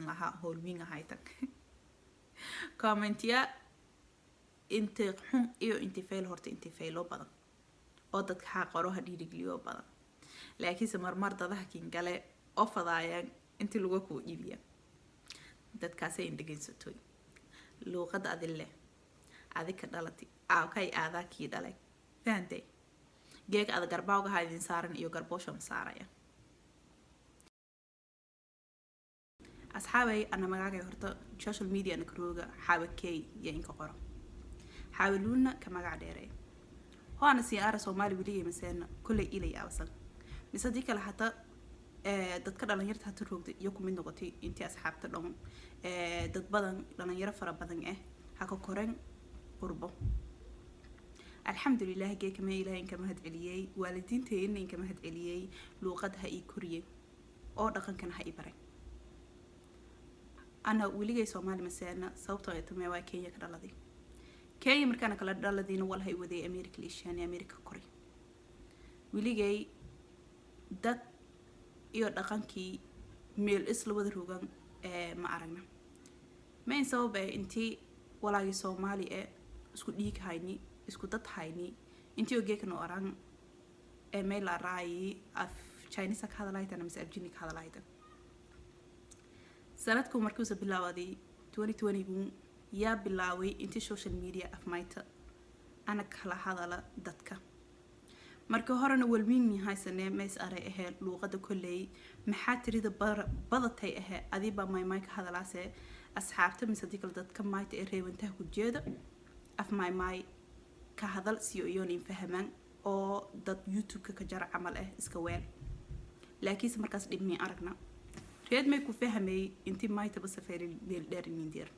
Lahaa howlwiin ahaytan commentiya inti xun iyo inti fayl, horta inti fayloo badan oo dadka haa qoro ha dhiirigeliyo badan, laakiinse marmar dadaha kiingale oo fadaayaan intii laga kuu iibiya dadkaasay indhegeysatoy. Luuqada adi leh, adi ka dhalati, aawkay aadaa kii dhalay, fahantay? Geeg ada garbaawgaha idin saaran iyo garboosha ma saaraya. Asxaabay, ana magaagay horta social media na karooga Xaawakey iyo inka qoro Xaawaluuna ka magac dheereey. Ho ana sii ara Soomaali weligay maseena kolley ilay aabasan mise haddii kale hata dadka dhalinyarta hata roogda iyo kumid noqotay intii asxaabta dhan, dad badan, dhalinyaro fara badan ha ka koren qurbo. Alxamdulilah, geekama Ilahay inka mahad celiyey, waalidiinteyna inka mahad celiyey, luuqad ha ii koriyey oo dhaqankana ha ii baray. Ana weligay Soomaali maseena, sababtoo ay tamee waa Kenya ka dhaladay. Kenya markaana kala dhaladiina wal hay waday America liishaani, America koray. Weligay dad iyo dhaqankii meel isla wada rogan ma aragna. Ma in sabab intii walaagii Soomaali ee isku dhiig hayni, isku dad hayni, intii ogeekana oran ee meel la raayi af Chinese ka hadalahaytan mise af jini ka hadalahaytan. Sanadku markuusa bilaawaday 2020gu yaa bilaaway intii social media afmayta ana kala hadala dadka. Marka horena walmiin haysanee mays aray ahee luuqada kolley maxaa tirida badatay ahee adibaa maymay ka hadalaase asxaabta mise hadii kale dadka mayta ee reebantaha ku jeeda af maymay ka hadal siyo iyoon infahamaan oo dad YouTube-ka ka jara camal ah iska weel. Laakiinse markaas dhibmay aragna reed may ku fahmay intii maytaba safeeri meel dheer inindeer.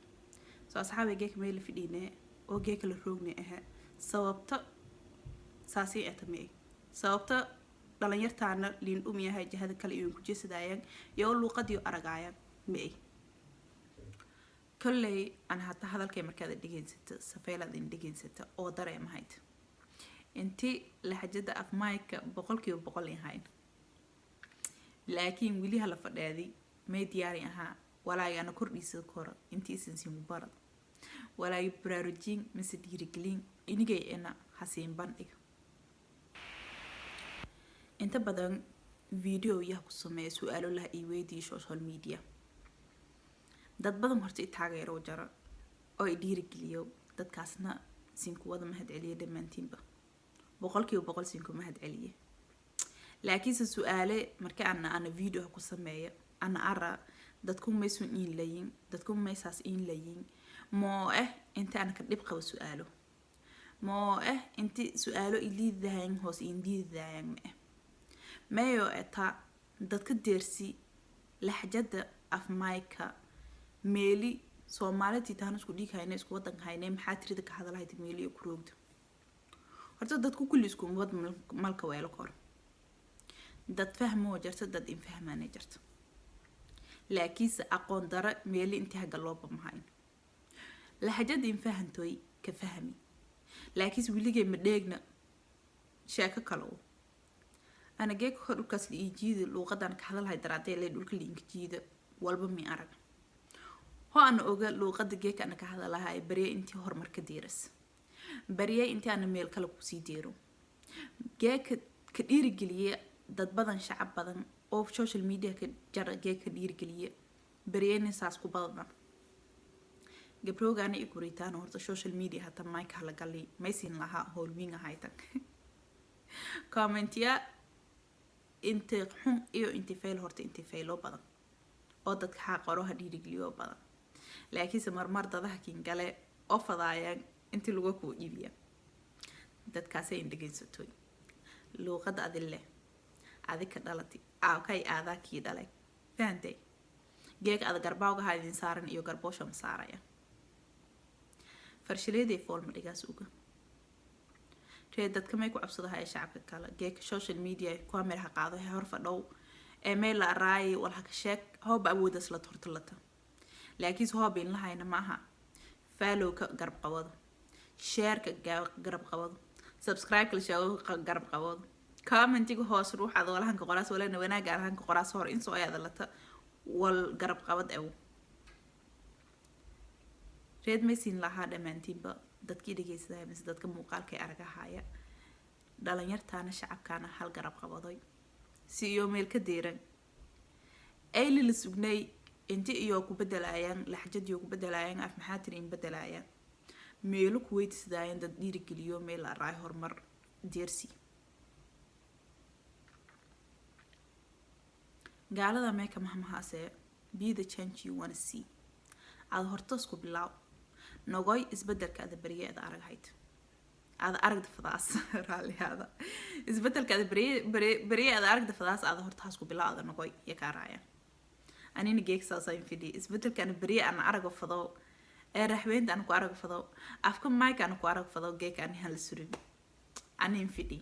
So asxaabay, geeka may la fidhiine oo geeka la roogne ahe sababta saasii etamey, sababta dhalinyartaana liin dhum yahay jihada kale iyon ku jeesadaayaan iyo luuqadii aragaayaan ma-ay. Kolley ana hata hadalkay markaad dhegeysata safeelaad in dhegeysata oo dareemahayd inti laxajada afmayka 100% yahayn, laakiin weli hala fadheedi may diyaari ahaa walaagi ana kordhiisa koro intii isan siin barad walaagi baraarujin mise dhiirigelin inigay ina hasiin bandhiga. Inta badan video yaha ku sameeya su-aalo laha ii weydiiyo social media. Dad badan horta i taageero jaro oo i dhiirigeliyo, dadkaasna siinku wada mahad celiya dhammaantiinba, 100% siinku mahad celiye. Laakiinse su-aale marka ana video ku sameeyo ana ara dadku maysun iin layin, dadku maysaas iin layin moo inta ana ka dhib qabo su-aalo moo inti su-aalo iliidahayan hoos iin diidahayan ma mayo eta dadka deersi laxjada afmayka meeli Soomaalidii taan isku dhiig hayne, isku wadan hayne, maxaa tirida ka hadalahayta meeli iyo ku roogda. Horta dadku kulli isku wad malka weelo kor dad fahmoo jirta, dad infahmaana jirta, laakiinse aqoon daro meeli intii haga looba mahayn laxajada infahantoy ka fahmi. Laakiinse weligay ma dheegna sheeko kale oo ana geeka hor dhulkaas la ii jiida luuqadan ka hadalhay daraadee le dhulka la inka jiida walba mi arag. Ho ana oga luuqada geeka ana ka hadalahay barya intii horumar ka diiras, barya intii ana meel kale kusii deero geeka ka dhiirigeliye dad badan, shacab badan oo social media ka jara geeka ka dhiirigeliye, baryayna saas ku badana gabroogaana i kuritaan. Horta social media hata mayka hala gali maysin lahaa howlwiin ahaytan commentiya inti xun iyo inti fayl, horta inti fayloo badan oo dadka haa qoro ha dhiirigeliyo badan, laakiinse marmar dadaha kiingale oo fadaayaan intii laga kuu iibiya dadkaasay indhegeysatoy. Luuqada adi leh, adi ka dhalati, aawkay aadaa kii dhalay, fahantay? Geeg ada garbaawgaha idin saaran iyo garboosha ma saaraya. Farshileeday foolma dhigaas uga ree dadka may ku cabsadaha ee shacabka kale geeka social media camera ha qaado he hor fadhow ee meel la araayi wal ha ka sheeg hooba awoodaas la horta lata. Laakiinse hooba in lahayna maaha followka garab qabado, shareka garab qabado, subscribe-ka la sheego garab qabado, commentiga hoos ruuxaad walahanka qoraas walana wanaaga alahanka qoraas hor insoo ayaada lata wal garab qabad ew. Reed maysiin lahaa dhammaantiinba dadkii dhegeysadaya mise dadka muuqaalka aragahaya, dhalinyartaana shacabkaana hal garab qabadoy si iyo meel ka deeran ayli la sugnay inti iyo ku bedelaayaan laxjadiyo ku bedelaayaan af maxaa tiri in bedelaayaan meelo ku weydiisadaayaan dad dhiirigeliyo meel la araay horumar deersi. Gaalada meeka mahmahaasee "Be the change you wanna see". Aada hortasku bilaaw nogoy isbedelka ada berye ada araghayd ada aragda fadaas raallihaada isbedelka ada berye berye ada aragda fadaas ada hortaasku bilaaw ada nogoy iyo kaaraaya. Anina geeg saasa in fidhi isbedelka ana berye ana arago fado ee raxweynta ana ku arago fado afka mayka ana ku arago fado geeg ani hala surin ani in fidhi.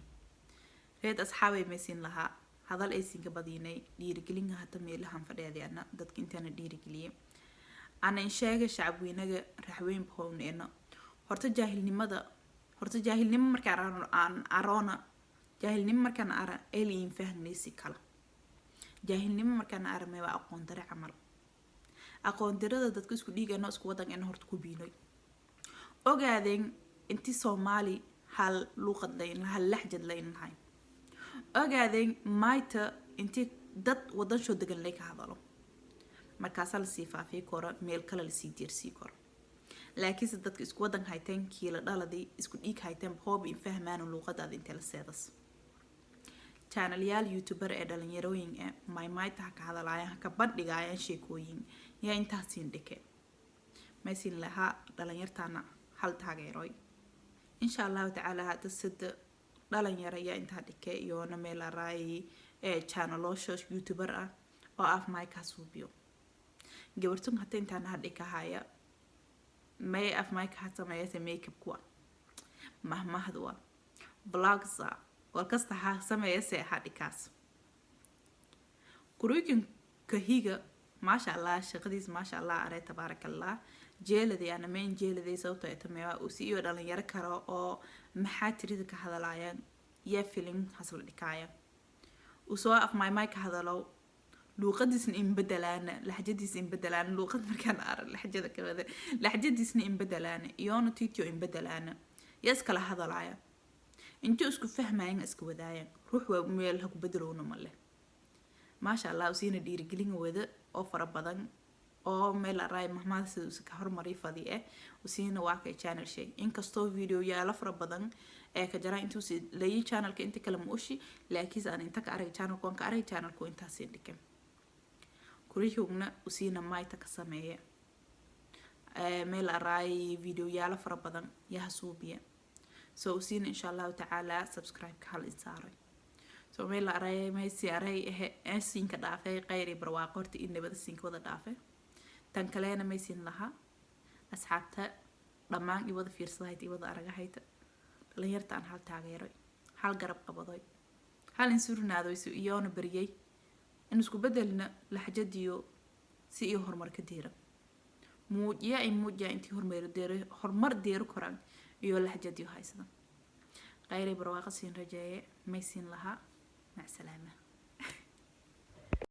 Reed asxaabay maysiin lahaa hadal aysiin ka badiinay dhiirigelinka hata meelahan fadheeday ana dadka intaana dhiirigeliyay ana in sheega shacabweynaga raxweyn bahowneyno. Horta jaahilnimada, horta jaahilnimo markaan aan aroona, jaahilnimo markaan ara eliin fahnaysi kala jaahilnimo markaan ara meeba aqoon dare camal aqoon darada dadka isku dhiigano isku wadan horta ku biinoy ogaadeen inti Soomaali hal luuqad layn hal laxjad layn lahayn ogaadeen mayta inti dad wadan soo degan lay ka hadalo markaasaa lasii faafiyi karo meel kale lasii deersii karo, laakiinse dadka isku wadan hayteen kiila dhaladii isku dhiig hayteen hoob in fahmaan luuqadaada intee la seedas. Channelyaal youtuber ee dhalinyarooyin ee maymayta ha ka hadalaayaan ha ka bandhigaayaan sheekooyin yaa intaasiin dhike maysiin lahaa dhalinyartaana hal taageeroy insha Allahu tacaala. Hadda sida dhalinyaro yaa intaa dhike iyoona meel araayay ee channelosha youtuber ah oo af maykaa suubiyo gabartun hata intaan hadhikahaya may af mayka ha sameeyase makeup kuwa mahmahdua vlogsa walkasta ha sameeyase hadhikaas kuriikin kahiga. Maasha Allah, shaqadiis maasha Allah arey tabaaraka Allah jeeladay ana main jeeladay sababtoo ay tameewa usi iyo dhalinyaro kale oo maxaa tirida ka hadalaayaan yaa filim hasla dhikaaya usoo af maymay ka hadalo luuqadiisna in bedelaana laxjadiisa in bedelaana luuqad markaan arag laxjada ka wada laxjadiisna in bedelaana iyoona titio in bedelaana yaa iskala hadalaaya intuu isku fahmayan iska wadaayan ruux waa meel ha ku bedelowna ma leh. Maasha Allah, usiina dhiirigelin wada oo fara badan oo meel araay mahmaada sida usa ka hormari fadi eh usiina waa kay channel shay inkastoo video yaalo fara badan ee ka jara intuusi layi channelka inta kale ma oshi, laakiinse aan inta ka arag channelka waan ka arag channelku intaasii dhike kurihugna usiina mayta ka sameeya meel araay video yaalo fara badan yaha suubiya. So usiina insha Allahu tacaala subscribe-ka hal isaaray. So meel aray maysi aray ehe siinka dhaafay khayr iyo barwaaqo horta in nabada siinka wada dhaafay. Tan kalena maysin lahaa asxaabta dhammaan i wada fiirsadahayd i wada aragahayta dhalinyarta aan hal taageeroy hal garab qabadoy hal insurinaadoyso iyoona baryay in isku bedelna laxjadiyo si iyo horumar ka deera muujiya ay muujiya intii horumar deero horumar deero koraan iyo laxjadiyo haysada khayray barwaaqo siin rajeeye maysiin lahaa. Mac salaama.